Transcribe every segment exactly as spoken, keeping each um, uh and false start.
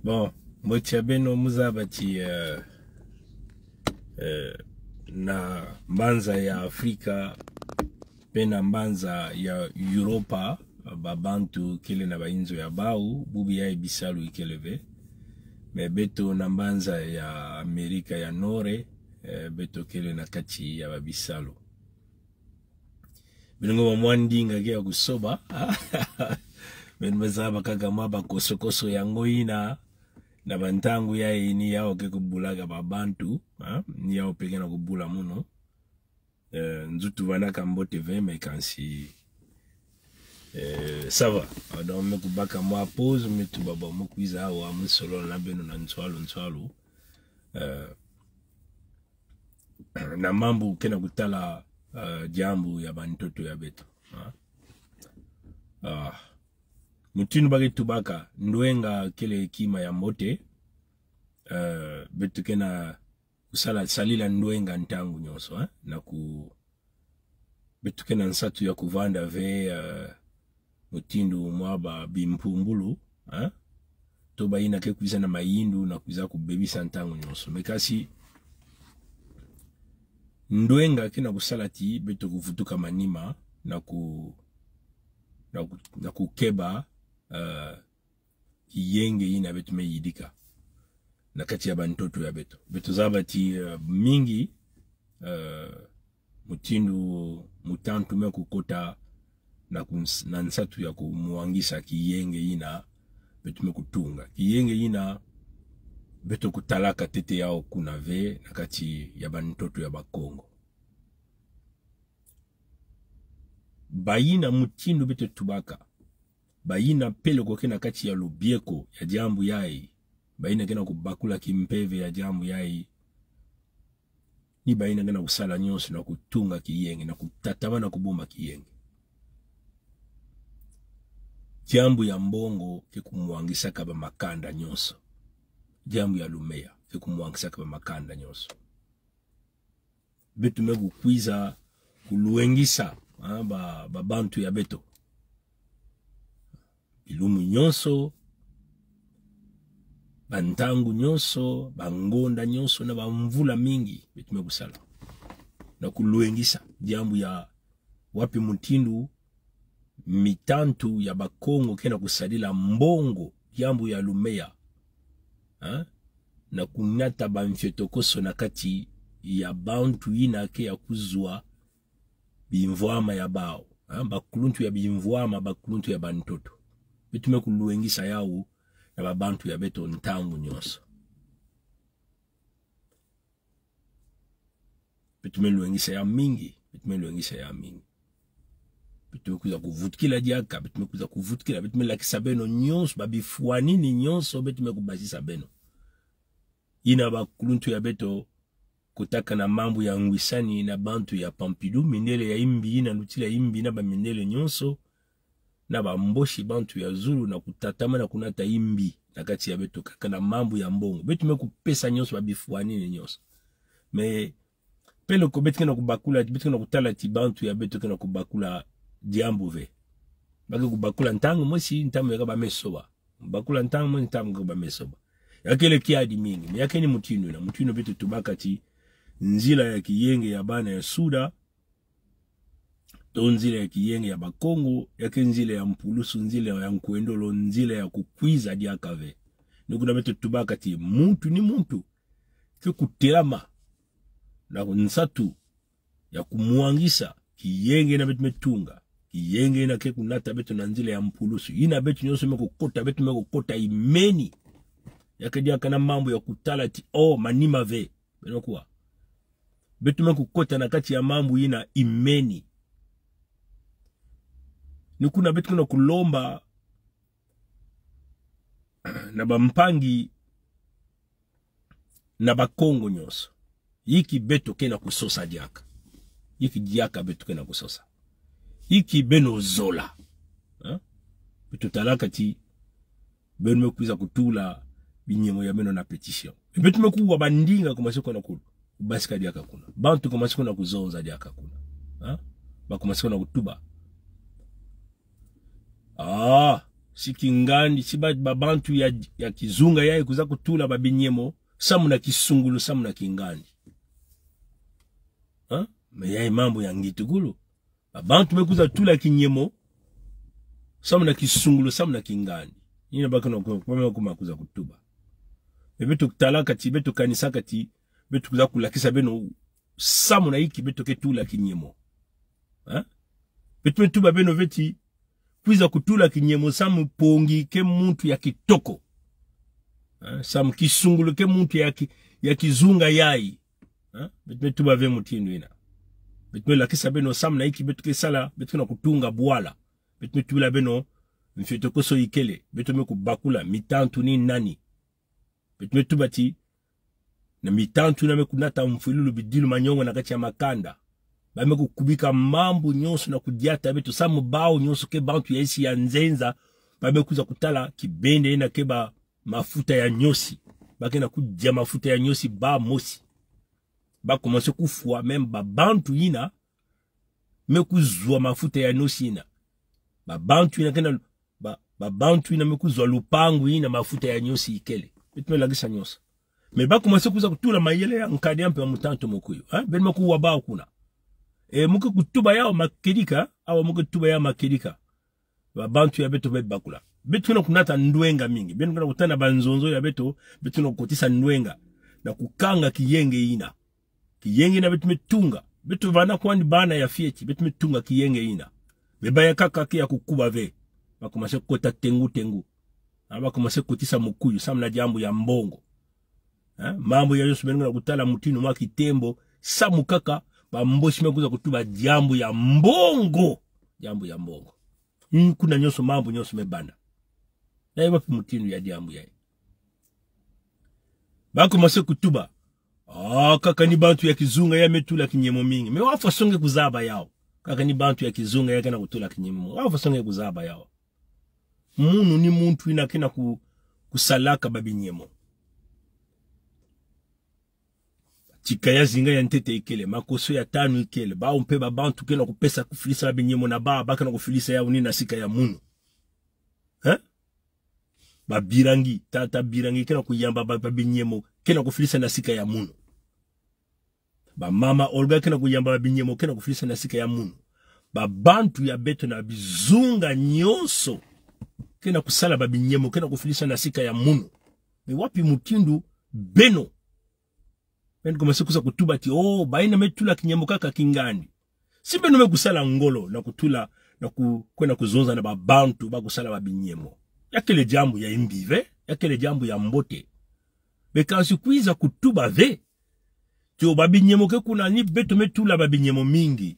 Bon, mbote ya beno, muzaba ti, eh, eh, na mbanza ya Afrika, pe na mbanza ya Europa, babantu kele na bainzo ya bau, bubu yayi bisalu ikele ve. Mais beto na mbanza ya Amerika ya Nord, eh, beto kele na kati ya babisalu. Beno nge ba mwa ndinga ke ya kusoba. Beno muzaba kaka mwa bakosokoso yango yina, na bantangu yayi ni yawu ke kubulaka babantu, ha? Ni yawu pe ke na kubula munu. Eh, nzutu bana ka mbote ve, mais kansi, eh, ça va. Ah, donc, me kubaka mwa pause, me tuba ba mu kwiza awa, mu solola na beno na nswalu, nswalu. Eh, na mambu ke na kutala, eh, diambu ya bantoto ya beto. Ah. Ah. Mutindu ba ke tubaka, ndwenga kele kima ya mbote, eh, beto ke na kusala, salila ndwenga ntangu nyonso, eh? Na ku-, beto ke na nsatu ya kuvanda ve, eh, mutindu mwa ba bimpumbulu, eh? To bayina ke kwiza na mayindu na kwiza kubebisa ntangu nyonso. Mais kasi, ndwenga ke na kusala ti beto kuvutuka manima na ku-, na ku-, na kukeba, eh, kiyenge yina beto me yidika na kati ya bantoto ya beto. Beto zaba ti, eh, mingi, eh, mutindu mutantu me kukota na kuns-, na nsatu ya kumwangisa kiyenge yina beto me kutunga. Kiyenge yina beto kutalaka ntete yawu kuna ve na kati ya bantoto ya Bakongo. Bayina mutindu beto tubaka, bayina peleko ke na kati ya lubieko ya diambu yayi, bayina ke na kubakula kimpeve ya diambu yayi, ni bayina ke na kusala nyonso na kutunga kiyenge, na kutatamana kubumba kiyenge. Diambu ya mbongo ke kumwangisaka bamakanda nyonso. Diambu ya lumeya ke kumwangisaka bamakanda nyonso. Beto me kukwiza kulwengisa, ah, ba, babantu ya beto. Bilumu nyonso, bantangu nyonso, bangonda nyonso, na bamvula mingi, beto me kusala na kulwengisa diambu ya wapi mutindu mitantu ya Bakongo ke na kusadila mbongo, diambu ya lumeya, ha? Na kunata bamfiotokoso na kati ya bantu yina ke ya kuzwa bimvwama ya bawu, ha? Bakuluntu ya bimvwama, bakuluntu ya bantoto. Beto me kulwengisa yawu na babantu ya beto ntangu nyonso. Beto me lwengisa ya mingi, beto me lwengisa ya mingi. Beto me kwiza kuvutukila diaka, beto me kwiza kuvutukila, beto me lakisa beno nyonso, babifwani ni nyonso, beto me kubasisa beno. Yina bakuluntu ya beto kotaka na mambu ya ngwisani na bantu ya Pompidou, mindele ya imbi, yina lutila imbi na bamindele nyonso, na bamboshi bantu ya zulu na kutatamana kunata imbi na kati ya beto kaka na mambu ya mbongo. Beto me kupesa nyonso, babifwani ni nyonso. Mais peleko beto ke na kubakula, beto ke na kutala ti bantu ya beto ke na kubakula diambu ve. Ba ke kubakula ntangu mosi, ntangu ya kaka ba me soba. Bakula ntangu mosi, ntangu ya kaka ba me soba. Ya kele kiadi mingi, mais ya ke ni mutindu yina, mutindu beto tubaka ti nzila ya kiyenge ya bana ya Suda, to nzila ya kiyenge ya Bakongo, ya ke nzila ya mpulusu, nzila ya nkwendolo, nzila ya kukwiza diaka ve. Ni kuna beto tubaka ti muntu ni muntu ke kutelama na nsatu ya kumwangisa kiyenge yina beto me tunga, kiyenge yina ke kunata beto na nzila ya mpulusu. Yina beto nyonso me kukota, beto me kukota imeni. Ya ke diaka na mambu ya kutala ti, oh, manima ve. Beno kuwa. Beto me kukota na kati ya mambu yina imeni. Ni kuna beto ke na kulomba na bampangi, na Bakongo nyonso. Inki beto ke na kusosa diaka? Inki diaka beto ke na kusosa? Inki beno zola? Ha? Beto talaka ti beno me kwiza kutula binyemo ya beno na pétition. Beto me kuwa bandinga komase kwenda ku-, kubasika diaka kuna. Bantu komase kwenda kuzonza diaka kuna. Ha? Ba komase kwenda kutuba. Ah, si kingandi, si ba, babantu ya, ya kizunga yayi kwiza kutula babinyemo, samu na kisungulu, samu na kingandi. Ha? Mais yayi mambu ya ngitukulu. Babantu me kwiza tula kinyemo, samu na kisungulu, samu na kingandi. Yina ba kena ku-, ba me kuma kwiza kutuba. Mais beto kutalaka ti, beto kanisaka ti, beto kwiza kulakisa beno samu na inki beto ke tula kinyemo. Ha? Beto me tuba beno ve ti, kwiza kutula kinyemo samu Pongi ke muntu ya kitoko. Ha? Samu kisungulu ke muntu ya ki-, ya kizunga yayi. Ha? Beto me tuba ve mutindu yina. Beto me lakisa beno samu na inki beto ke sala, beto ke na kutunga bwala. Beto me tubila beno, mfiotokoso ikele, beto me kubakula, mitantu ni nani. Beto me tuba ti, na mitantu yina me kunata mfwilulu, bidilu, manyongo na kati ya makanda. Ba me kukubika mambu nyonso na kudiata beto samu bawu nyonso ke bantu ya insi ya nzenza, ba me kwiza kutala kibende yina ke ba mafuta ya nyosi. Ba ke na kudia mafuta ya nyosi bamosi. Ba commencer kufwa même babantu yina me kuzwa mafuta ya nyosi yina. Babantu yina ke na, ba, babantu yina me kuzwa lupangu yina mafuta ya nyosi ikele. Beto me lakisa nyonso. Mais ba commencer kwiza kutula mayele ya nkadi ya mpe ya mutantu mukuyu. Ha? Beno me kuwa bawu kuna. E, mu ke kutuba yawu makedika, awa mu ke tuba yawu makedika. Babantu ya beto me bakula. Beto ke na kunata ndwenga mingi. Beno ke na kutana banzonzolo ya beto, beto ke na kukotisa ndwenga. Na kukanga kiyenge yina. Kiyenge yina beto me tunga. Beto vana kwandi bana ya fioti, beto me tunga kiyenge yina. Mais ba ya kaka ke ya kukuba ve. Ba commencer kukota tengu-tengu. Ha, ba commencer kukotisa mukuyu, samu na diambu ya mbongo. Ha, mambu ya nyonso beno ke na kutala mutindu mwa kitembo, samu kaka, bambosi me kwiza kutuba diambu ya mbongo. Diambu ya mbongo. Ni kuna nyonso mambu nyonso me banda. Yayi wapi mutindu ya diambu yayi? Ba commencer kutuba. Ah, kaka ni bantu ya kizunga ya me tula kinyemo mingi. Mais wapi façon nge kuzaba yawu? Kaka ni bantu ya kizunga ya ke na kutula kinyemo. Wapi façon nge kuzaba yawu? Munu ni muntu yina ke na ku-, kusalaka babinyemo. Tika ya zinga ya ntete ikele, makoso ya tanu ikele, bawu mpe babantu ke na kupesa kufilisa babinyemo na ba, ba ke na kufilisa yawu ni na sika ya munu. Hein? Ba Birangi, tata Birangi ke na kuyamba ba, babinyemo, ke na kufilisa na sika ya munu. Ba mama Olga ke na kuyamba babinyemo, ke na kufilisa na sika ya munu. Babantu ya beto na bizunga nyonso ke na kusala babinyemo, ke na kufilisa na sika ya munu. Mais wapi mutindu beno? Beno commencer kwiza kutuba ti, oh, bayina me tula kinyemo kaka kingandi. Si beno me kusala ngolo na kutula, na ku-, kwenda kuzonza na babantu ba kusala babinyemo, ya kele diambu ya yimbi ve, ya kele diambu ya mbote. Mais kansi kwiza kutuba ve ti, oh, babinyemo ke kuna, ni beto me tula babinyemo mingi.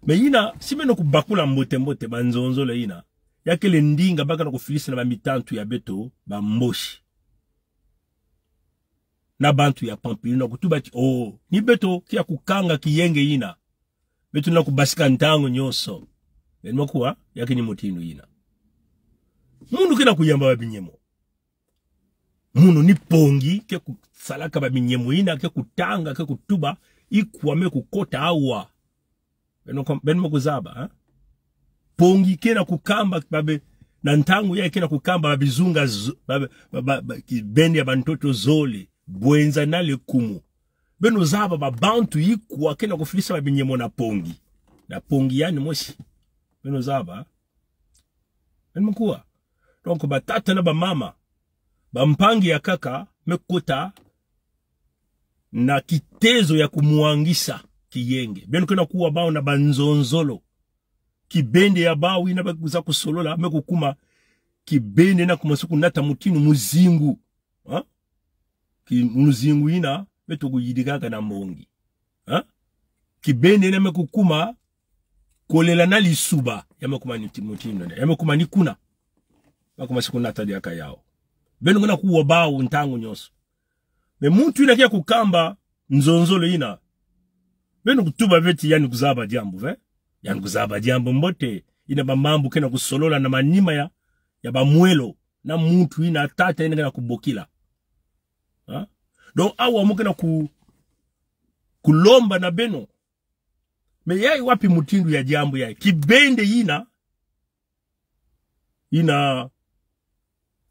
Mais yina, si beno kubakula mbote-mbote banzonzolo yina, ya kele ndinga ba ke na kufilisa na bamitantu ya beto, bambosi na bantu ya Pampili, na kutuba ti, oh, ni beto ke ya kukanga kiyenge yina. Beto na kubasika ntangu nyonso. Beno me kuwa, ya ke ni mutindu yina. Munu ke na kuyamba babinyemo. Munu ni Pongi ke kusalaka babinyemo yina, ke kutanga, ke kutuba, ikwa me kukota awa. Beno kom-, beno me kuzaba, ha? Pongi ke na kukamba babi-, na ntangu yayi ke na kukamba babizunga zo-, babi-, ba, ba, ba, kibende ya bantoto zole, bwenza na lekumu. Beno zaba babantu ikwa ke na kufilisa babinyemo na Pongi. Na Pongi yandi mosi. Beno zaba. Beno me kuwa. Donc, batata na bamama, bampangi ya nkaka me kota na kitezo ya kumwangisa kiyenge. Beno ke na kuwa bawu na banzonzolo. Kibende ya bawu yina ba kwiza kusolola, me kukuma kibende na commencer kunata mutindu muzingu. Ha? Ki-, muzingu yina, beto kuyidikaka na mbongi. Ha? Kibende yina me kukuma, kolela na lisuba, ya me kuma niti-, mutindu yina, ya me kuma ni kuna. Ba commencer kunata diaka yawu. Beno ke na kuwa bawu ntangu nyonso. Mais muntu yina ke ya kukamba nzonzolo yina, beno kutuba ve ti yandi kuzaba diambu ve. Yandi kuzaba diambu mbote, yina bamambu ke na kusolola na manima ya, ya bamwelo, na muntu yina tata yina ke na kubokila. Ha? Donc, awa mu ke na ku-, kulomba na beno. Mais yayi wapi mutindu ya diambu yayi? Kibende yina, yina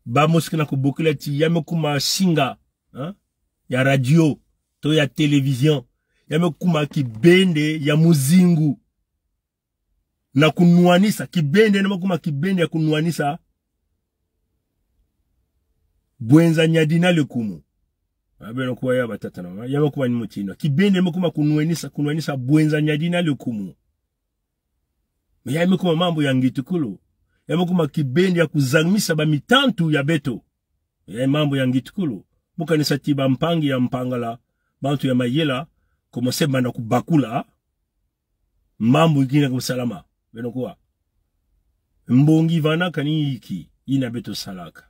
bamosi ke na kubokila ti ya me kuma singa, hein, ya radio, to ya télévision, ya me kuma kibende ya muzingu na kunwanisa, kibende yina me kuma kibende ya kunwanisa bwenza, nyadi na lekumu. Ah, beno kuwa ya batata na mama, ya me kuma ni mutindu. Kibende me kuma kunwanisa, kunwanisa bwenza, nyadi na lekumu. Mais ya me kuma mambu ya ngitukulu. Ya me kuma kibende ya kuzangimisa bamitantu ya beto. Ya mambu ya ngitukulu. Bu kanisa ti bampangi ya Mpangala, bantu ya mayela, commencer banda kubakula mambu yina ke kusalama. Beno kuwa. Mbongi vanda kani yiki, yina beto salaka.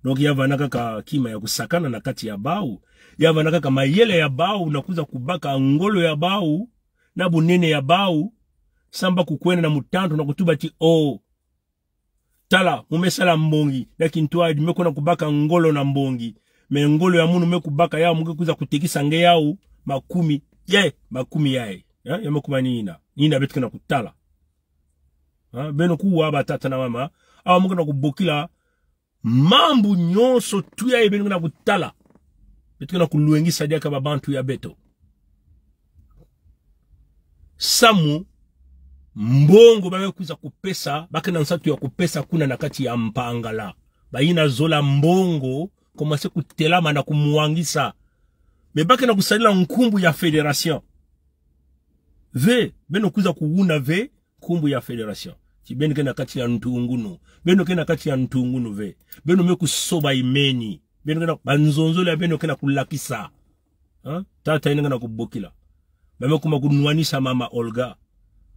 Donc ya vanda kaka kima ya kusakana na kati ya bawu. Ya vanda kaka mayela ya bawu na kwiza kubaka ngolo ya bawu, na bunene ya bawu, samu bata kukwenda na mutantu na kutuba ti: "Oh, tala, mu me sala mbongi, na kintwadi me kwenda kubaka ngolo na mbongi. Mais ngolo ya munu me kubaka yawu, mu ke kwiza kutekisa nge yawu makumi, ye, makumi yayi." Ya, ya me kuma ni yina. Ni yina beto ke na kutala. Ah, beno kuwa batata na mama, awa mu ke na kubokila mambu nyonso tu yayi beno ke na kutala. Beto ke na kulwengisa diaka babantu ya beto. Samu mbongo ba me kwiza kupesa, ba ke na nsatu ya kupesa kuna na kati ya Mpangala. Bayina zola mbongo, commencer kutelama na kumwangisa. Mais ba ke na kusalila nkumbu ya fédération. Ve, beno kwiza kuwuna ve nkumbu ya fédération. Ti beno ke na kati ya ntungunu. Beno ke na kati ya ntungunu ve. Beno me kusoba imeni. Beno ke na, banzonzolo ya beno ke na kulakisa. Hein? Tata yina nge na kubokila. Ba me kuma kunwanisa mama Olga.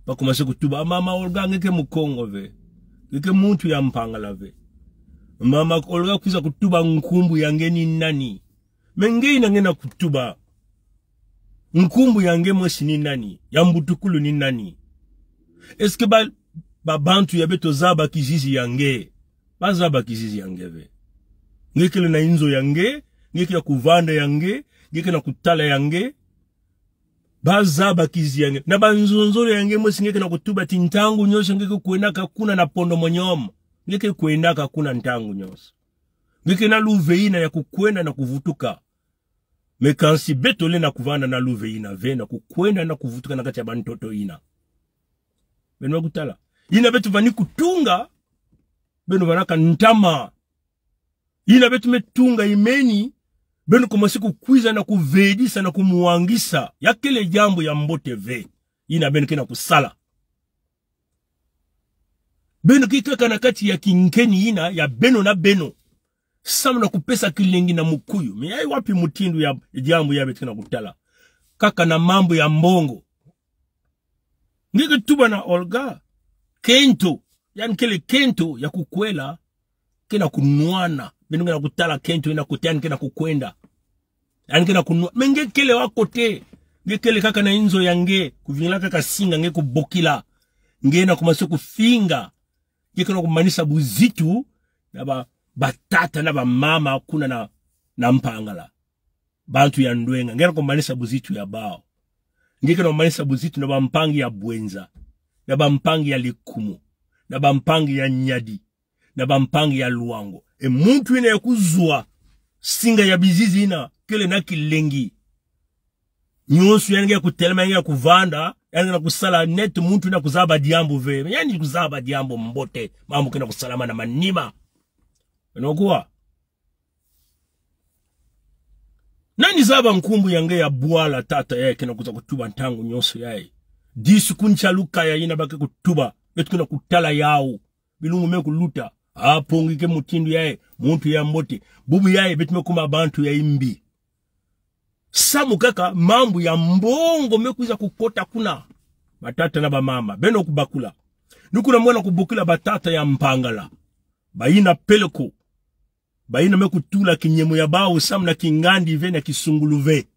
Ba commencer kutuba: "Ah, mama Olga, nge ke Mukongo ve. Nge ke muntu ya Mpangala ve. Mama Olga kwiza kutuba nkumbu ya nge ni nani." Mais nge yina nge na kutuba, nkumbu ya nge mosi ni nani? Ya mbutukulu ni nani? Est-ce que ba, babantu ya beto zaba kizizi ya nge? Ba zaba kizizi ya nge ve. Nge kele na inzo ya nge, nge ke ya kuvanda ya nge, nge ke na kutala ya nge. Ba zaba kizizi ya nge. Na banzonzolo ya nge mosi nge ke na kutuba ti ntangu nyonso nge ke kwendaka kuna na pondo monyomo. Nge ke kwendaka kuna ntangu nyonso. Nge ke na luve yina ya kukwenda na kuvutuka. Mais kansi beto lenda kuvanda na luve yina ve, na kukwenda na kuvutuka na kati ya bantoto yina. Beno kutala. Yina beto vandi kutunga, beno vandaka ntama. Yina beto me tunga imeni, beno commencer kukwiza na kuvedisa na kumwangisa. Ya kele diambu ya mbote ve. Yina beno ke na kusala. Beno ke kaka na kati ya kinkeni yina ya beno na beno. Samu na kupesa kilengi na mukuyu. Mais yayi wapi mutindu ya diambu ya beto ke na kutala? Kaka na mambu ya mbongo. Nge ke tuba na Olga. Kento. Yandi kele kento ya kukwela. Ke na kunwana. Beno ke na kutala kento yina kote yandi ke na kukwenda. Yandi ke na kunwana. Mais nge kele wa kote? Nge kele kaka na inzo ya nge. Kuvingila kaka singa nge kubokila. Nge na commencer kufinga. Nge ke na kumanisa buzitu na ba, batata na bamama kuna na, na Mpangala. Bantu ya ndwenga. Nge ke na kumanisa buzitu ya bawu. Nge ke na kumanisa buzitu na bampangi ya Bouenza, na bampangi ya Lékoumou, na bampangi ya Niari, na bampangi ya Loango. E muntu yina ya kuzwa singa ya bizizi yina, kele na kilengi. Nyonso yandi ke kutelama, yandi ke kuvanda, yandi ke na kusala neti muntu yina kuzaba diambu ve. Yandi kuzaba diambu mbote, mambu ke na kusalama na manima. Beno kuwa. Nani zaba nkumbu ya nge ya bwala tata yayi ke na kwiza kutuba ntangu nyonso yayi? Discours ntialuka ya yina ba ke kutuba, beto ke na kutala yawu. Bilumbu me kuluta. Ah, mpongi ke mutindu yayi, muntu ya mbote. Bubu yayi, beto me kuma bantu ya imbi. Samu kaka, mambu ya mbongo me kwiza kukota kuna. Batata na bamama, beno kubakula. Ni kuna mwana kubokila batata ya Mpangala. Bayina peleko. Bayina me kutula kinyemo ya bawu samu na kingandi ve na kisungulu ve.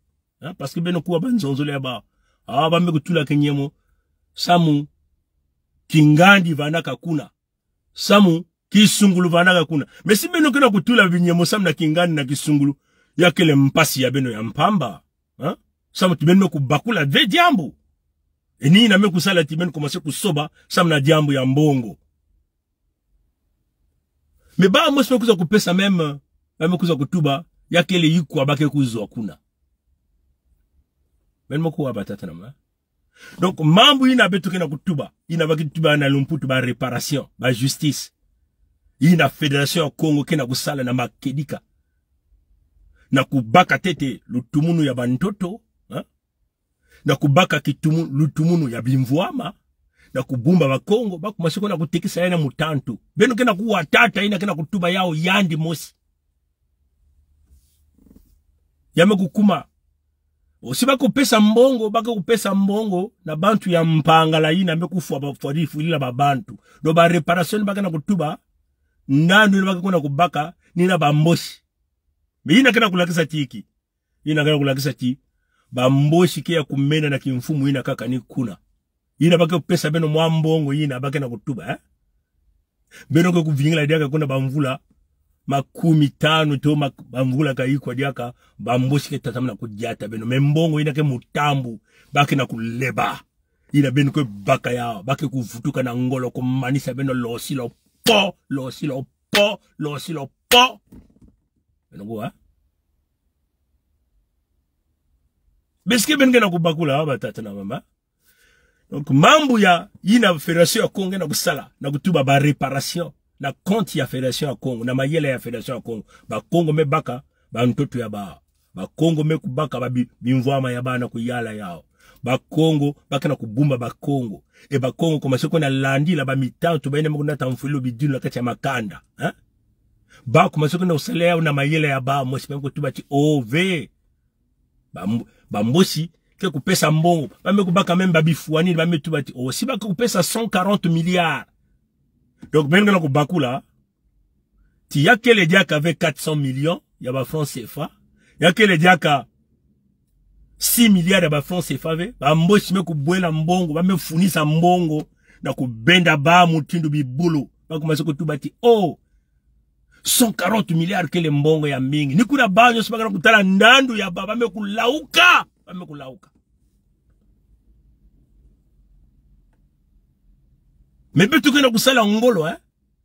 Hein, parce que beno kuwa banzonzolo ya bawu. Ah, ba me kutula kinyemo samu kingandi vandaka kuna. Samu kisungulu vandaka kuna. Mais si beno ke na kutula binyemo samu na kingandi na kisungulu, ya kele mpasi ya beno ya mpamba. Hein? Samu ti beno kubakula ve diambu. E ni yina me kusala ti beno commencer kusoba samu na diambu ya mbongo. Mais bamosi me kwiza kupesa même, ba me kwiza kutuba, ya kele ikwa ba ke kuzwa kuna. Beno me kuwa, batata na mama. Donc, mambu yina beto ke na kutuba, yina ba ke tuba na lumputu ba réparation, ba justice, yina Fédération ya Kongo ke na kusala na makedika, na kubaka ntete lutumunu ya bantoto, hein? Na kubaka kitumu-, lutumunu ya bimvwama, na kubumba Bakongo, ba kumase ko na kutekisa yayi na mutantu. Beno ke na kuwa tata yina ke na kutuba yawu yandi mosi. Ya me kukuma. O si ba kupesa mbongo, ba ke kupesa mbongo na bantu ya Mpangala yina me kufwa ba, fwa di fwilila babantu. Donc ba réparation ba ke na kutuba, ndandu yina ba ke ko na kubaka, ni na Bambosi. Mais yina ke na kulakisa ti inki? Yina ke na kulakisa ti Bambosi ke ya kumena na kimfumu yina kaka ni kuna. Yina ba ke kupesa beno mwa mbongo yina ba ke na kutuba, eh? Beno ke kuvingila diaka kuna bamvula makumi tanu to mak-, bamvula ka ikwa diaka, Bambosi ke tatamana kudiata beno. Mais mbongo yina ke mutambu, ba ke na kuleba. Yina beno ke baka yawu, ba ke kuvutuka na ngolo kumanisa beno losilopo, losilopo, losilopo. Beno kuwa. Est-ce que beno ke na kubakula, batata na mama? Donc, mambu ya, yina Fédération ya Kongo ke na kusala, na kutuba ba réparation, na compte ya Fédération ya Kongo, na mayela ya Fédération ya Kongo, Bakongo me baka bantoto ya bawu. Bakongo me kubaka ba bi-, bimvwama ya bawu na kuyala yawu. Bakongo, ba ke na kubumba Bakongo. E Bakongo kumase ko na landila bamitantu, bayina me kunata mfwilu bidinu na kati ya makanda, hein? Ba kumase ko na kusala yawu na mayela ya bawu, mosi ba me kutuba ti, o ve. Bam-, Bambosi ke kupesa mbongo, ba me kubaka même babifwani, ba me tuba ti, o, si ba ke kupesa cent quarante milliards. Donc, beno ke na kubakula ti ya kele diaka ve quatre cents millions ya ba francs C F A, ya kele diaka six milliards ya ba francs C F A ve, Bambosi me kubwela mbongo, ba me funisa mbongo, na kubenda bawu mutindu bibulu, ba kumase kutuba ti, o, cent quarante milliards kele mbongo ya mingi. Ni kuna bawu nyonso ba ke na kutala ndandu ya bawu, ba me kulauka. Ba me kulauka. Mais beto ke na kusala ngolo, eh?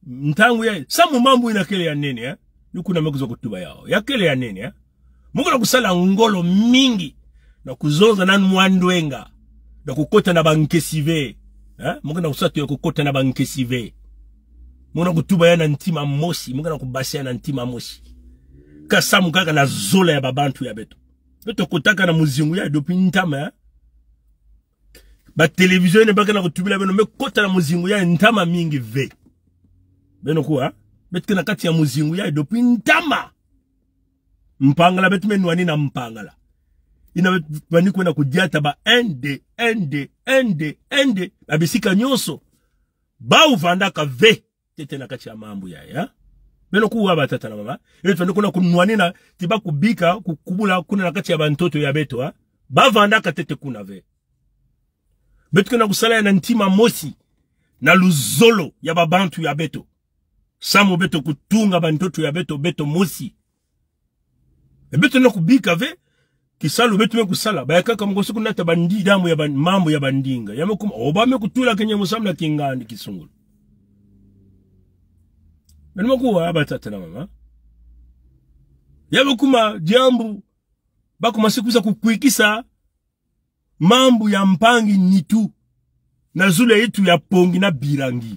Ntangu yayi, samu mambu yina kele ya nene, eh? Ni kuna me kwiza kutuba yawu. Ya kele ya nene, eh? Mu ke na kusala ngolo mingi. Na kuzonza nanu mwa ndwenga. Na kukota na bankesi ve. Eh? Mu ke na kusatu ya kukota na bankesi ve. Mu ke na kutuba yawu na ntima mosi. Mu ke na kubasa yawu na ntima mosi. Kaka samu kaka na zola ya babantu ya beto. Beto kotaka na muzingu yayi depuis ntama, eh? Ba télévision yina ba ke na kutubila beno me kota na muzingu yayi ntama mingi ve. Beno kuwa, beto ke na kati ya muzingu yayi depuis ntama. Mpangala, beto me nwanina Mpangala. Yina beto bani kwenda kudiata ba ende, ende, ende, ende, ba bisika nyonso. Bawu vandaka ve ntete na kati ya mambu yayi, eh? Beno kuwa, batata na mama. Beto bani kwenda kunwanina ti ba kubika, kukubula kuna na kati ya bantoto ya beto, eh? Ba vandaka ntete kuna ve. Beto ke na kusala yawu na ntima mosi, na luzolo ya babantu ya beto. Samu beto kutunga bantoto ya beto, beto mosi. E beto na kubika ve, kisalu beto me kusala, ba yakaka mu kosi kunata bandi-, damu ya ban-, mambu ya bandinga. Ya me kuma, o ba me kutula kenye musamu na kingandi kisungulu. Beno me kuwa, batata na mama. Ya me kuma diambu, ba kumase kwiza kukwikisa mambu ya mpangi nitu na zulu ya itu ya Pongi na Birangi.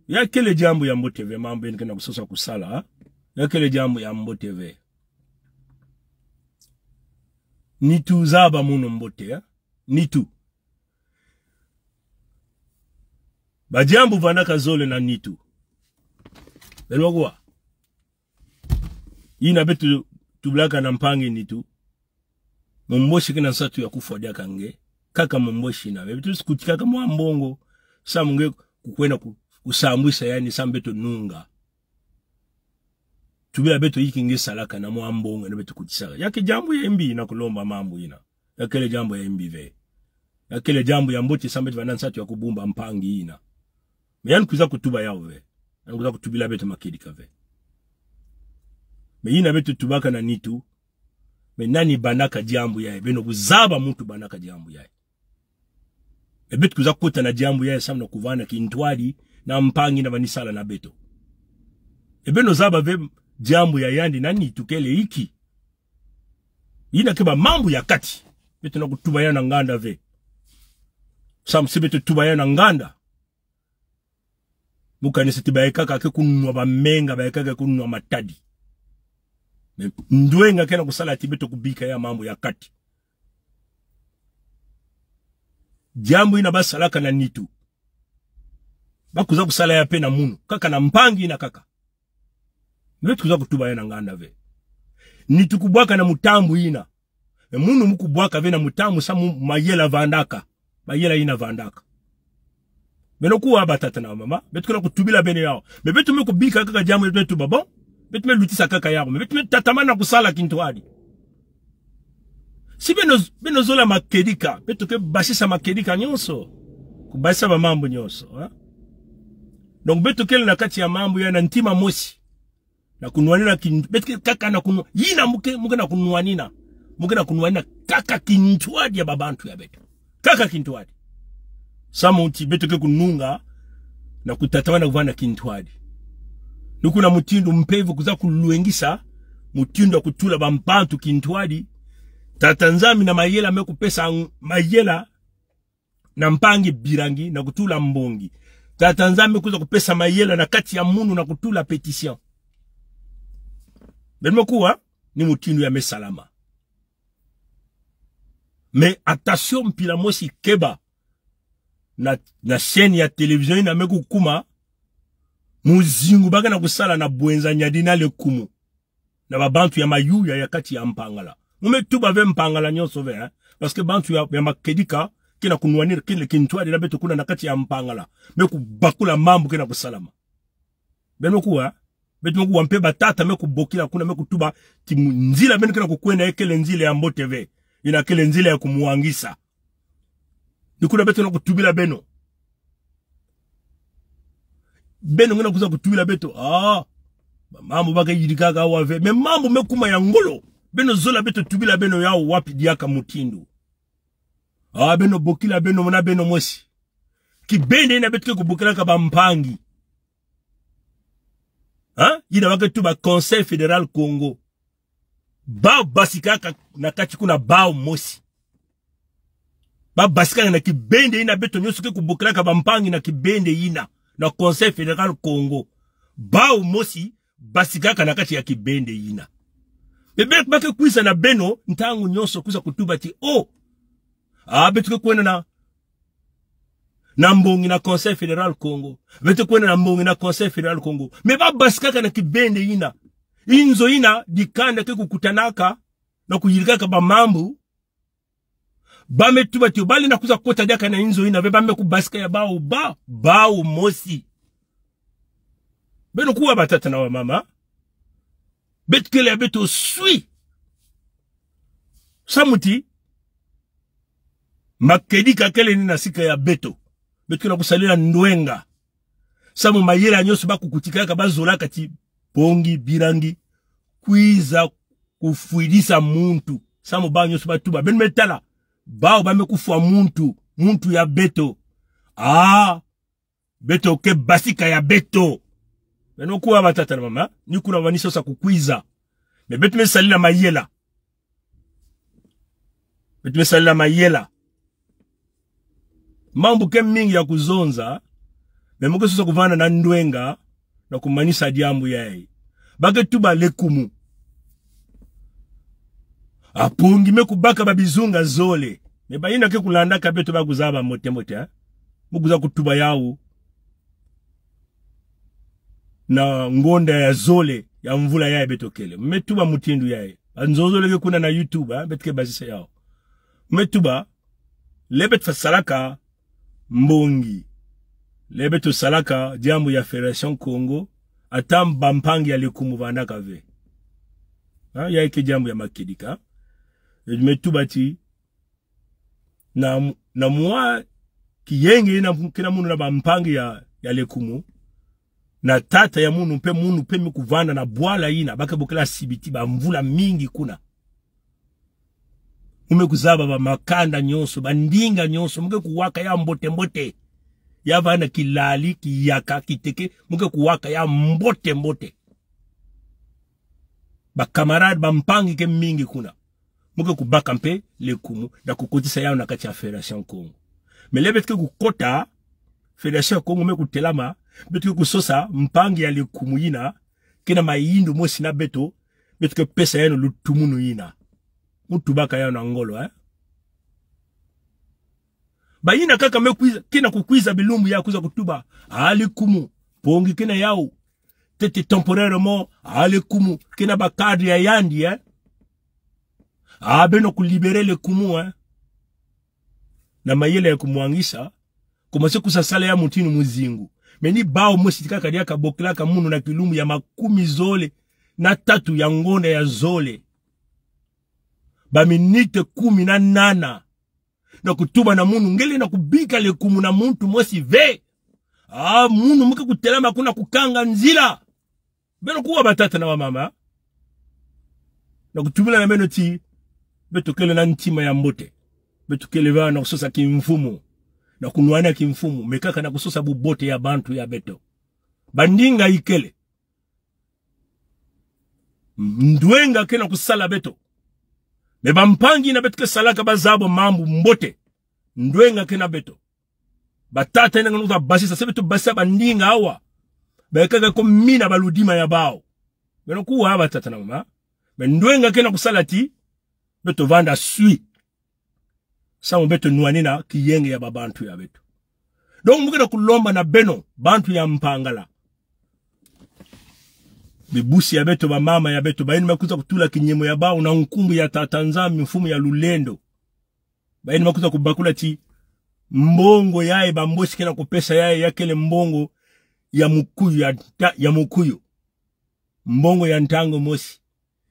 Ya kele diambu ya mbote ve, mambu yina ke na kusosa kusala, ha? Ya kele diambu ya mbote ve. Nitu, zaba munu mbote, ha? Nitu. Ba diambu vandaka zole na nitu. Beno kuwa. Yina beto tubalaka na mpangi nitu. Mumboshi kina nsatu ya kufwa diaka nge. Kaka Mumboshi na. Beto si kutikaka mwa mbongo. Samu nge kukwenda ku-, kusambwisa yandi samu beto nunga. Tubila beto inki nge salaka na mwa mbongo yina beto kutisaka. Ya ke diambu ya mbi na kulomba mambu yina. Ya kele diambu ya mbi ve. Ya kele diambu ya mbote samu beto vanda nsatu ya kubumba mpangi yina. Mais yandi kwiza kutuba yawu ve. Yandi kwiza kutubila beto makedika ve. Mais yina beto tubaka na nitu. Mais nani bandaka diambu yayi? Beno kuzaba muntu bandaka diambu yayi. E beto kwiza kota na diambu yayi samu na kuvana kintwadi na mpangi yina vani sala na beto. E beno zaba ve diambu ya yandi na nitu kele inki. Yina ke ba mambu ya kati. Beto na kutuba ya na nganda ve. Samu si beto tuba ya na nganda, mu kanisa ti baye kaka ke kunwa bamenga, baye kaka ke kunwa matadi. Mais ndwenga ke na kusala ti beto kubika ya mambu ya kati. Diambu yina basalaka na nitu, bakwiza kusala ya mpe na munu, kaka na mpangi yina kaka. Beto kwiza kutuba ya na nganda ve. Nitu kubwaka na mutambu yina. E munu mu kubwaka ve na mutambu samu mayela vandaka. Mayela yina vandaka. Beno kuwa batata na mama, beto ke na kutubila beno yawu. Mais beto me kubika kaka diambu, beto tuba bon. Beto me lutisa kaka yawu. Mais beto me tatamana kusala kintwadi. Si beno, beno zola makedika, beto ke basisa makedika nyonso. Kubasisa ba mambu nyonso, hein? Donc beto kele na kati ya mambu ya na ntima mosi. Na kunwanina kin-, beto ke kaka na kunwa-, yina mu ke, mu ke na kunwanina. Mu ke na kunwanina kaka kintwadi ya babantu ya beto. Kaka kintwadi. Samu ti beto ke kununga na kutatamana kuvana kintwadi. Ni kuna mutindu mpeve kwiza kulwengisa mutindu ya kutula bampangi kintwadi. Tata Nzambi na mayela me kupesa ng-, mayela na mpangi birangi na kutula mbongi. Tata Nzambi kwiza kupesa mayela na kati ya munu na kutula pétition. Beno me kuwa, ni mutindu ya me salama. Mais attention, mpila mosi keba. Na, na chaîne ya télévision yina me kukuma, muzingu ba ke na kusala na Bouenza, Niari na Lékoumou. Na babantu ya mayuya ya kati ya Mpangala. Mu me tuba ve Mpangala nyonso ve, hein? Parce que bantu ya, ya makedika, ke na kunwanina, kele kintwadi na beto kuna na kati ya Mpangala. Me kubakula mambu ke na kusalama. Beno kuwa, beto me kuwa mpe batata me kubokila kuna me kutuba ti mu-, nzila beno ke na kukwenda ya kele nzila ya mbote ve. Yina kele nzila ya kumwangisa. Ni kuna beto na kutubila beno. Beno nge na kwiza kutubila beto. Ah, mambu ba ke yirikaka awa ve. Mais mambu me kuma ya ngolo. Beno zola beto tubila beno yawu wapi diaka mutindu. Ah, beno bokila beno mona beno mosi. Kibende yina beto ke kubokilaka bampangi. Hein? Yina ba ke tuba Conseil Fédéral Kongo. Bawu basikaka na kati kuna bawu mosi. Bawu basikaka na kibende yina beto nyonso ke kubokilaka bampangi na kibende yina. Na Conseil Fédéral Kongo. Bawu mosi basikaka na kati ya kibende yina. Mais be-, ba ke kwiza na beno, ntangu nyonso kwiza kutuba ti, oh, ah, beto ke kwenda na, na mbongi na Conseil Fédéral Kongo. Beto kwenda na mbongi na Conseil Fédéral Kongo. Mais bawu basikaka na kibende yina. Inzo yina, dikanda ke kukutanaka, na kuyirikaka ba mambu. Ba me tuba ti, oh, ba lenda kwiza kota diaka na inzo yina ve, ba me kubasika ya bawu, ba, bawu mosi. Beno kuwa batata na bamama. Beto kele ya beto swi. Samu ti makedika kele ni na sika ya beto. Beto ke na kusalila ndwenga. Samu mayela nyonso ba kukutikaka, ba zolaka ti pongi birangi kwiza kufwidisa muntu. Samu bawu nyonso ba tuba. Beno me tala. Bawu ba me kufwa muntu. Muntu ya beto. Ah. Beto ke basika ya beto. Beno kuwa batata na mama. Ni kuna wanisosa kukwiza. Mais beto me salila mayela. Beto me salila mayela. Mambu ke mingi ya kuzonza, mais mu ke sosa kuvanda na ndwenga, na kumanisa diambu yayi. Ba ke tuba Lékoumou. Apongi me kubaka ba bizunga zole. Mais bayina ke kulandaka beto ba kuzaba mbote mbote, hein? Mu kwiza kutuba yawu na ngonda ya zole ya mvula yayi beto kele. Mu me tuba mutindu yayi. Banzonzolo ke kuna na YouTube, hein, beto ke basisa yawu. Mu me tuba, l'heure beto fa salaka mbongi, l'heure beto salaka diambu ya Fédération Kongo, ata bampangi ya Lékoumou vandaka ve. Hein, yayi ke diambu ya makedika. Mu me tuba ti, na, na mwa kiyenge yina ke na munu na bampangi ya, ya Lékoumou. Na tata ya munu mpe, munu mpe me kuvanda na bwala yina ba ke bokila Sibiti bamvula mingi kuna. Mu me kuzaba bamakanda nyonso, bandinga nyonso, mu ke kuwaka ya mbote mbote. Ya vanda kilali, kiyaka, kiteke, mu ke kuwaka ya mbote mbote. Ba camarades, bampangi ke mingi kuna. Mu ke kubaka mpe lekumu, na kukotisa yawu na kati ya Fédération Kongo. Mais l'heure beto ke kukota, Fédération Kongo me kutelama, beto ke kusosa mpangi ya lekumu yina, ke na mayindu mosi na beto, beto ke pesa yeno lutumunu yina. Mu tubaka yawu na ngolo, eh? Bayina kaka me kwiza, ke na kukwiza bilumbu ya kwiza kutuba: Ah, lekumu, pongi ke na yawu. Ntete temporairement, ah, lekumu, ke na ba cadres ya yandi, eh? Ah, beno kulibérer lekumu, eh? Na mayele ya kumwangisa, commencer kwiza sala ya mutindu muzingu. Mais ni bawu mosi kaka diaka bokilaka munu na kilumbu ya makumi zole na tatu ya ngonda ya zole. Ba minutes kumi na nana. Na kutuba na munu, nge lenda kubika lekumu na muntu mosi ve. Ah, munu mu ke kutelama kuna kukanga nzila. Beno kuwa, batata na bamama. Na kutubila na beno ti, beto kele na ntima ya mbote. Beto kele ve na kusosa kimfumu, na kunwana kimfumu, mais kaka na kusosa bubote ya bantu ya beto. Bandinga ikele. Ndwenga ke na kusala beto. Mais bampangi yina beto ke salaka bazabo mambu mbote, ndwenga ke na beto. Batata yina nge na kuta basisa, se beto basisa bandinga awa. Ba kaka kumina baludima ya bawu. Beno kuwa, batata na bamama. Mais ndwenga ke na kusala ti beto vanda swi. Samu beto nwanina kiyenge ya babantu ya beto. Donc, mu ke na kulomba na beno, bantu ya Mpangala. Bibusi ya beto, bamama ya beto, bayina me kwiza kutula kinyemo ya bawu na nkumbu ya Tata Nzambi, mfumu ya lulendo. Bayina me kwiza kubakula ti mbongo yayi bambosi ke na kupesa yayi, ya kele mbongo ya mukuyu, ya nta-, ya mukuyu. Mbongo ya ntangu mosi.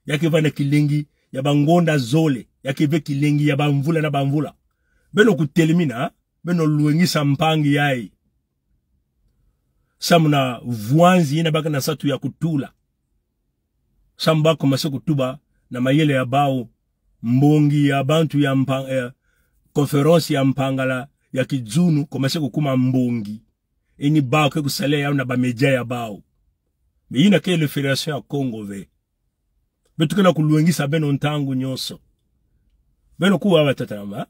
Ya ke vanda kilengi ya bangonda zole. Ya ke ve kilengi ya bamvula na bamvula. Beno kutelemina, beno lwengisa mpangi yayi. Samu na vwanzi yina ba ke na nsatu ya kutula. Samu ba commencer kutuba na mayele ya bawu, mbongi ya bantu ya Mpa-, eh, conférence ya Mpangala ya kizunu, commencer kukuma mbongi. Yina bawu ke kusalela yawu na ba média ya bawu. Mais yina kele Fédération ya Kongo ve. Beto ke na kulwengisa beno ntangu nyonso. Beno kuwa, batata na bamama.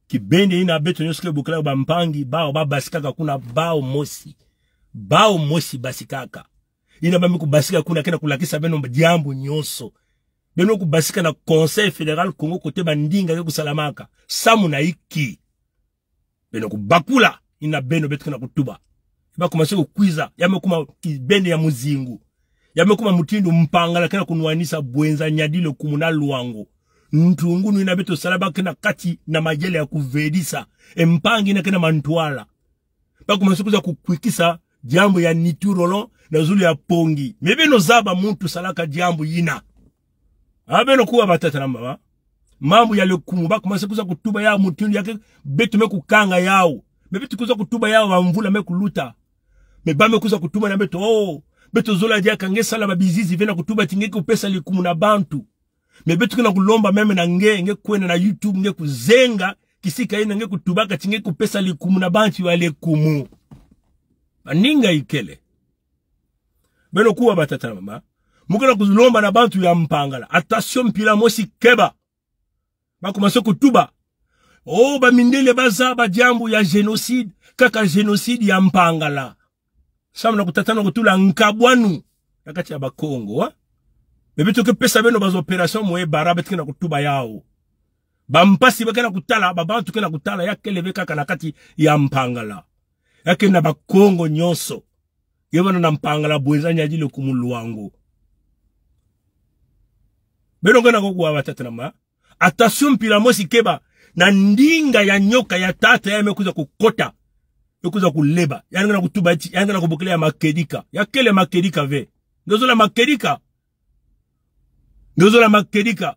Kibende yina beto nyonso ke bokila bampangi, bawu ba basikaka kuna bawu mosi. Bawu mosi basikaka. Yina ba me kubasika kuna ke na kulakisa beno diambu nyonso. Beno kubasika na Conseil Fédéral Kongo, kote bandinga ke kusalamaka. Samu na inki? Beno kubakula, yina beno beto ke na kutuba. Ba commencer kukwiza, ya me kuma kibende ya muzingu. Ya me kuma mutindu Mpangala ke na kunwanisa Bouenza, Niari, Lékoumou na Loango. Ntungunu yina beto sala, ba ke na kati na mayele ya kuvedisa. E mpangi yina ke na mantwala. Ba commencer kwiza kukwikisa diambu ya nitu rolo na zulu ya pongi. Mais beno zaba muntu salaka diambu yina. Ah, beno kuwa, batata na bamama. Mambu ya Lékoumou, ba commencer kwiza kutuba ya mutindu ya ke beto me kukanga yawu. Mais beto kwiza kutuba yawu bamvula me kuluta. Mais ba me kwiza kutuba na beto, oh, beto zola diaka nge sala babizizi ve na kutuba ti nge ke kupesa Lékoumou na bantu. Mais beto ke na kulomba même na nge, nge kwenda na YouTube, nge kuzenga kisika yina nge kutubaka ti nge kupesa Lékoumou na bantu ya Lékoumou. Bandinga ikele. Beno kuwa, batata na bamama. Mu ke na kulomba na bantu ya Mpangala. Attention, mpila mosi keba. Ba commencer kutuba: Oh, bamindele bazaba diambu ya génocide, kaka génocide ya Mpangala. Samu na kutatana kutula nkabwanu na kati ya Bakongo, ha? Mais beto ke pesa beno ba opérations mu ebara, beto ke na kutuba yawu. Bampasi ba ke na kutala, babantu ke na kutala, ya kele ve kaka na kati ya Mpangala. Ya ke na Bakongo nyonso. Nge vanda na Mpangala, Bouenza, Niari, Lékoumou, Loango. Beno ke na kuwa, batata na bamama. Attention, mpila mosi keba, na ndinga ya nyoka ya tata ya me kwiza kukota, me kwiza kuleba. Yandi ke na kutuba ti, yandi ke na kubokila ya makedika. Ya kele makedika ve. Nge zola makedika? Nge zola makedika?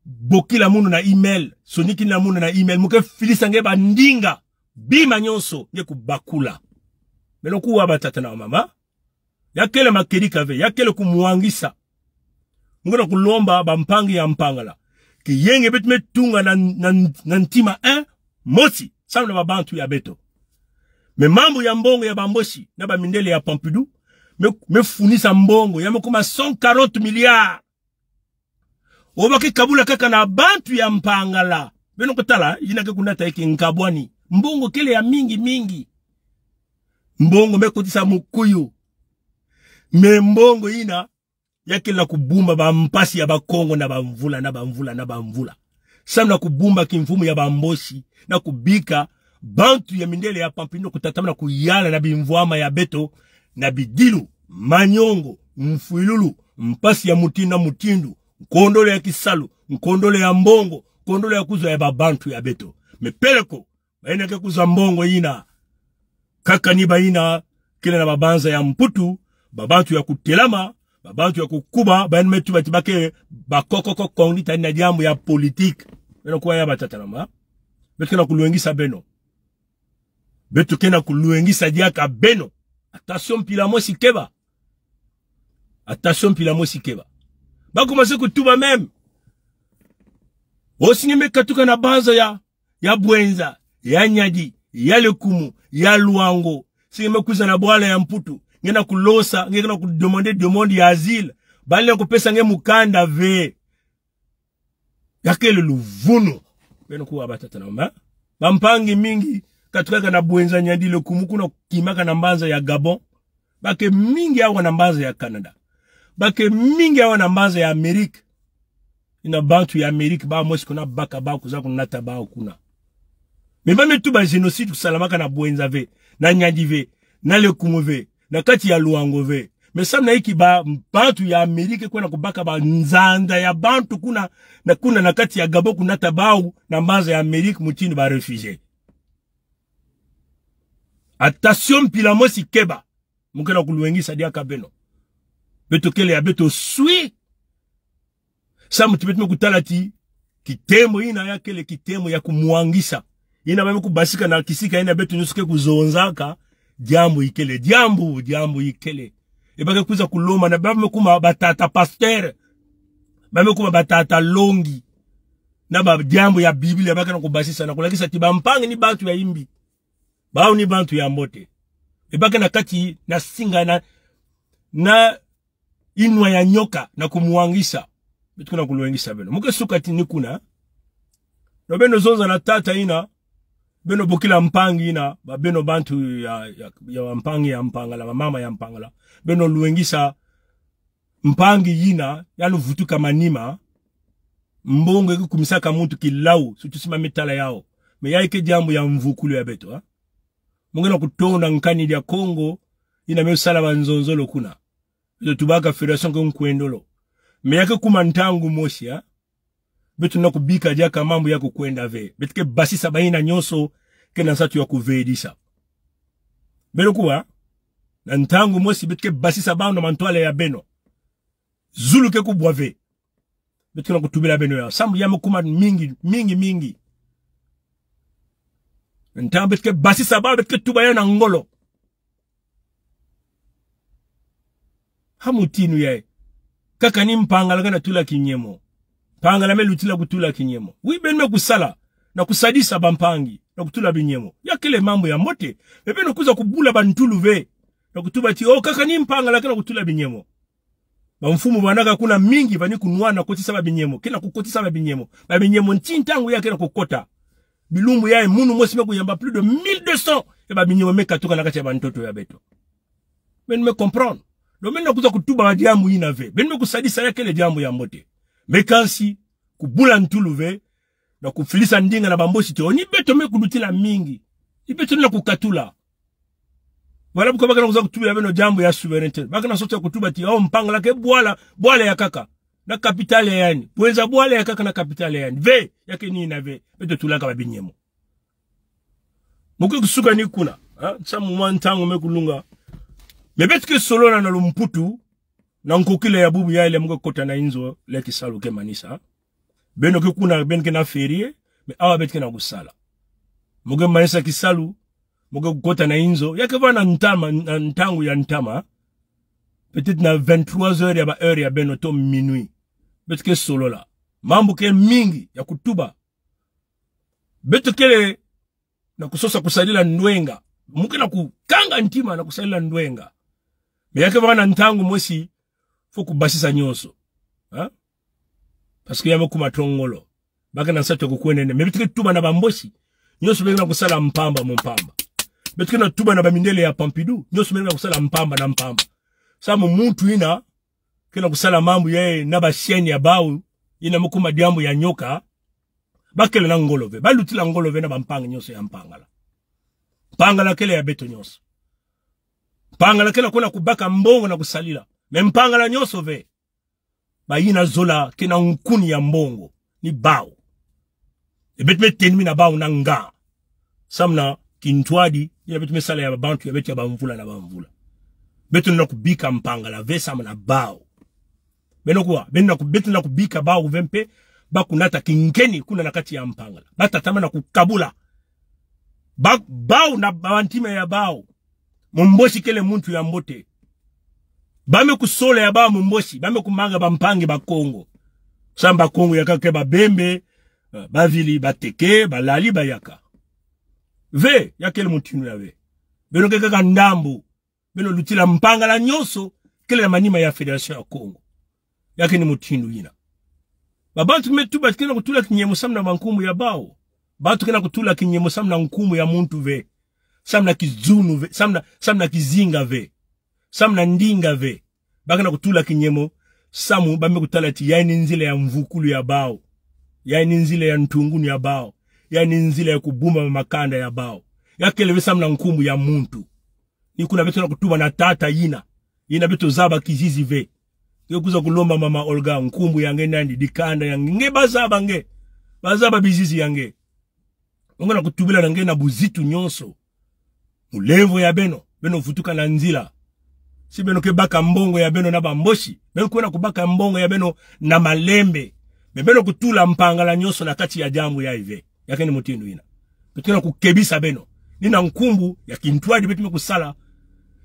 Bokila munu na email, sonikila munu na email, mu ke filisa nge bandinga, bima nyonso, nge kubakula. Beno kuwa, batata na bamama. Ya kele makedika ve, ya kele kumwangisa. Mu ke na kulomba bampangi ya Mpangala. Kiyenge beto me tunga na, na, na ntima, eh? Mosi, samu na babantu ya beto. Mais mambu ya mbongo ya bambosi, na bamindele ya Pompidou, me, me funisa mbongo, ya me kuma cent quarante milliards. Oyo ba ke kabula kaka na bantu ya Mpangala. Beno kutala, yina ke kunata eke nkabwani. Mbongo kele ya mingi mingi. Mbongo me kotisa mukuyu. Mais mbongo yina, ya kele na kubumba bampasi ya Bakongo na bamvula, na bamvula, na bamvula. Samu na kubumba kimfumu ya Bamboshi, na kubika bantu ya mindele ya pampino kutatamana kuyala na bimvwama ya beto, na bidilu, manyongo, mfwilulu, mpasi ya mutindu na mutindu, nkondolo ya kisalu, nkondolo ya mbongo, nkondolo ya kuzwa ya babantu ya beto. Mais peleko, bayina ke kuzwa mbongo yina, kaka ni bayina kele na babanza ya Mputu, babantu ya kutelama, babantu ya kukuba, bayina me tuba ti ba ke bakoko ko kongita na diambu ya politique. Beno kuwa ya batata na mama. Beto ke na kulwengisa beno. Beto ke na kulwengisa diaka beno. Attention, mpila mosi keba. Attention, mpila mosi keba. Ba commencer kutuba même. Osi nge me katuka na banza ya, ya Bouenza, ya Niari, ya Lékoumou, ya Loango. Si nge me kwiza na bwala ya Mputu, nge na kulosa, nge na kudemander demande ya asile. Ba lenda kupesa nge mukanda ve. Ya kele luvunu. Beno kuwa batata na mama. Bampangi mingi katukaka na Bouenza, Niari, Lékoumou kuna, kimaka na mbanza ya Gabon. Ba ke mingi awa na mbanza ya Canada. Ba ke mingi awa na mbanza ya Amérique. Yina bantu ya Amérique, bawu mosi ke na baka bawu, kwiza kunata bawu kuna. Mais ba me tuba génocide kusalamaka na Bouenza ve, na Niari ve, na Lékoumou ve, na kati ya Loango ve. Mais samu na inki babantu ya Amérique kwenda kubaka banzanza ya bantu kuna, na kuna na kati ya Gabon, kunata bawu na mbanza ya Amérique mutindu ba réfugiés? Attention, mpila mosi keba. Mu ke na kulwengisa diaka beno. Beto kele ya beto swi. Samu ti beto me kutala ti kitembo yina ya kele kitembo ya kumwangisa. Yina ba me kubasika na kisika yina beto nyonso ke kuzonzaka. Diambu ikele, diambu, diambu ikele. E ba ke kwiza kulomba na ba me kuma batata pasteur. Ba me kuma batata longi. Na badiambu ya Biblia ba ke na kubasisa na kulakisa ti bampangi ni bantu ya imbi. Bawu ni bantu ya mbote. E ba ke na kati na singa na, na inwa ya nyoka na kumwangisa. Beto ke na kulwengisa beno. Mu ke suka ti ni kuna. No beno zonza na tata yina. Beno bokila mpangi yina. Ba beno bantu ya, ya, ya mpangi ya Mpangala, ba mama ya Mpangala. Beno lwengisa mpangi yina, yandi vutuka manima. Mbongo ke kumisaka muntu kilau, sutu sima mitala yao. Mais ya ke diambu ya mvukulu ya beto, ha? Mu ke na kutonda nkani dia Kongo, yina me sala banzonzolo kuna. Beto tubaka fédération ke nkwendolo. Mais ya ke kuma ntangu mosi, ha? Beto na kubika diaka mambu ya kukwenda ve. Beto ke basisa bayina nyonso ke na nsatu ya kuvedisa. Beno kuwa, na ntangu mosi beto ke basisa bawu na mantwala ya beno. Zulu ke kubwa ve. Beto ke na kutubila beno ya. Samu ya me kuma mingi, mingi, mingi. Ntangu beto ke basisa bawu, beto ke tuba ya na ngolo. Ha mutinu yayi. Kaka ni Mpangala ke na tula kinyemo. Mpangala me lutila kutula kinyemo. Oui, beno me kusala. Na kusadisa bampangi. Na kutula binyemo. Ya kele mambu ya mbote. Mais beno kwiza kubula bantulu ve. Na kutuba ti, oh, kaka ni Mpangala ke na kutula binyemo. Bamfumu banaka kuna mingi, ba ni kunwana kotisa babinyemo. Ke na kukotisa babinyemo. Babinyemo nti ntangu ya ke na kukota. Bilumbu yayi munu mosi me kuyamba plus de mille deux cents ya babinyemo me katuka na kati ya bantoto ya beto. Beno me comprendre. Donc beno na kwiza kutuba diambu yina ve. Beno me kusadisa, ya kele diambu ya mbote. Mais kansi, kubula ntulu ve, na kufilisa ndinga na Bamboshi ti, oh, ni beto me kulutila mingi. Ni beto na kukatula. Voilà pourquoi ba ke na kwiza kutubila beno diambu ya souveraineté. Ba ke na sosa kutuba ti, oh, Mpangala ke bwala, bwala ya nkaka na capitale ya yandi. Bouenza bwala ya nkaka na capitale ya yandi. Ve, ya ke ni yina ve. Beto tulaka babinyemo. Mu ke kusuka ni kuna, ha? Samu mwa ntangu me kulunga. Mais beto ke solola na lumputu, na nkokila ya bubu yayi le mu ke kota na inzo, le kisalu ke manisa. Beno ke kuna, beno ke na férié, mais awa beto ke na kusala. Mu ke manisa kisalu, mu ke kota na inzo, ya ke va na ntama, na ntangu ya ntama, peut-être na vingt-trois heures ya ba heure ya beno to minuit. Beto ke solola. Mambu ke mingi ya kutuba. Beto kele na kusosa kusadila ndwenga. Mu ke na kukanga ntima na kusadila ndwenga. Mais ya ke va na ntangu mosi, faut kubasisa nyonso. Ha? Parce que ya me kuma tongolo. Ba ke na nsatu ya kukwenene. Mais beto ke tuba na ba Mbochi, nyonso beno ke na kusala mpamba mu mpamba. Beto ke na tuba na ba mindele ya Pompidou, nyonso beno ke na kusala mpamba na mpamba. Samu muntu yina ke na kusala mambu yayi na ba chaîne ya bawu, yina me kuma diambu ya nyoka. Ba kele na ngolo ve. Ba lutila ngolo ve na ba mpangi nyonso ya Mpangala. Mpangala kele ya beto nyonso. Mpangala ke na kwenda kubaka mbongo na kusalila. Mais Mpangala nyonso ve, ba yina zola ke na nkuni ya mbongo ni bawu. E beto me teni mi na bawu na nga. Samu na kintwadi yina beto me sala ya ba bantu ya beto ya ba mvula na ba mvula. Beto na kubika Mpangala ve samu na bawu. Beno kuwa, beno na ku-, beto na kubika bawu ve mpe, ba kunata kinkeni kuna na kati ya Mpangala. Ba tatamana kukabula. Ba, bawu na ba ntima ya bawu. Mumbochi kele muntu ya mbote. Ba me kusola ya bawu Mumbochi, ba me kumanga ba mpangi Bakongo. Samu Bakongo ya kaka ba Bembe, eh, Bavili, Bateke, Balali, Bayaka. Ve, ya kele mutindu ya ve. Beno ke kaka ndambu. Beno lutila Mpangala nyonso kele na manima ya Fédération ya Kongo. Ya ke ni mutindu yina. Ba bantu me tuba ti ke na kutula kinyemo samu na ba nkumbu ya bawu. Bantu ke na kutula kinyemo samu na nkumbu ya muntu ve. Samu na kizunu ve. Samu na, samu na kizinga ve. Samu na ndinga ve. Ba ke na kutula kinyemo samu ba me kutala ti yayi ni nzila ya mvukulu ya bawu. Yayi ni nzila ya ntungunu ya bawu. Yayi ni nzila ya kubumba makanda ya bawu. Ya kele ve samu na nkumbu ya muntu. Ni kuna beto na kutuba na tata yina. Yina beto zaba kizizi ve. Nge kwiza kulomba mama Olga, nkumbu ya nge nani, dikanda ya nge. Nge ba zaba nge. Ba zaba bizizi ya nge. Nge na kutubila na nge na buzitu nyonso. Mulemvo ya beno, beno vutuka na nzila. Si beno ke baka mbongo ya beno na ba Mbochi, beno kwenda kubaka mbongo ya beno na malembe. Mais beno kutula Mpangala nyonso na kati ya diambu yayi ve. Ya ke ni mutindu yina. Beto ke na kukebisa beno. Ni na nkumbu ya kintwadi beto me kusala.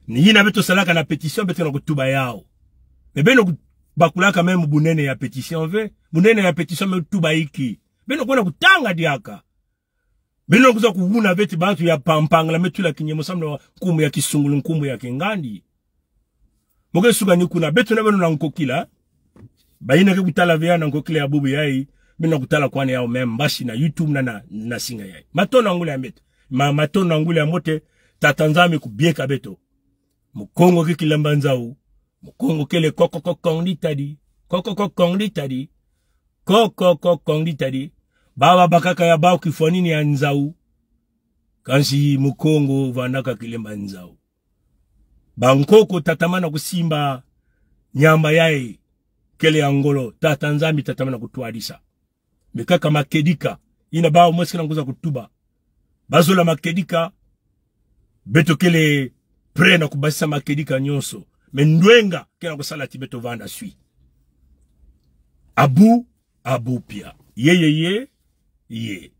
Ni yina beto salaka na pétition beto ke na kutuba yawu. Mais beno ku-, bakulaka même bunene ya pétition ve. Bunene ya pétition me tuba inki? Beno kwenda kutanga diaka. Beno kwiza kuvuna ve ti bantu ya pa-, Mpangala me tula kinyemo samu na nkumbu ya kisungulu, nkumbu ya kingandi. Mo ke suka ni kuna, beto na beno na nkokila. Bayina ke kutala ve ya na nkokila ya bubu yayi, beno na kutala kwani yawu même mbasi na YouTube na, na, na singa yayi. Matondo na ngula ya mbote. Ma-, matondo na ngula ya mbote, Tata Nzambi kubieka beto. Mukongo ke kilemba nzau. Mukongo kele kokoko kong ditadi. Kokoko kong ditadi. Kokoko kong ditadi. Baba bakaka ya bawu kifwanini ya nzau. Kansi Mukongo vandaka kilemba nzau. Bankoko tatamana kusimba nyamba yayi kele ya ngolo, Tata Nzambi tatamana kutwadisa. Mais kaka makedika, yina bawu mosi ke na kwiza kutuba. Bazola makedika, beto kele prêt na kubasisa makedika nyonso. Mais ndwenga ke na kusala ti beto vanda swi. Abu, abu pia. Ye, ye, ye, ye.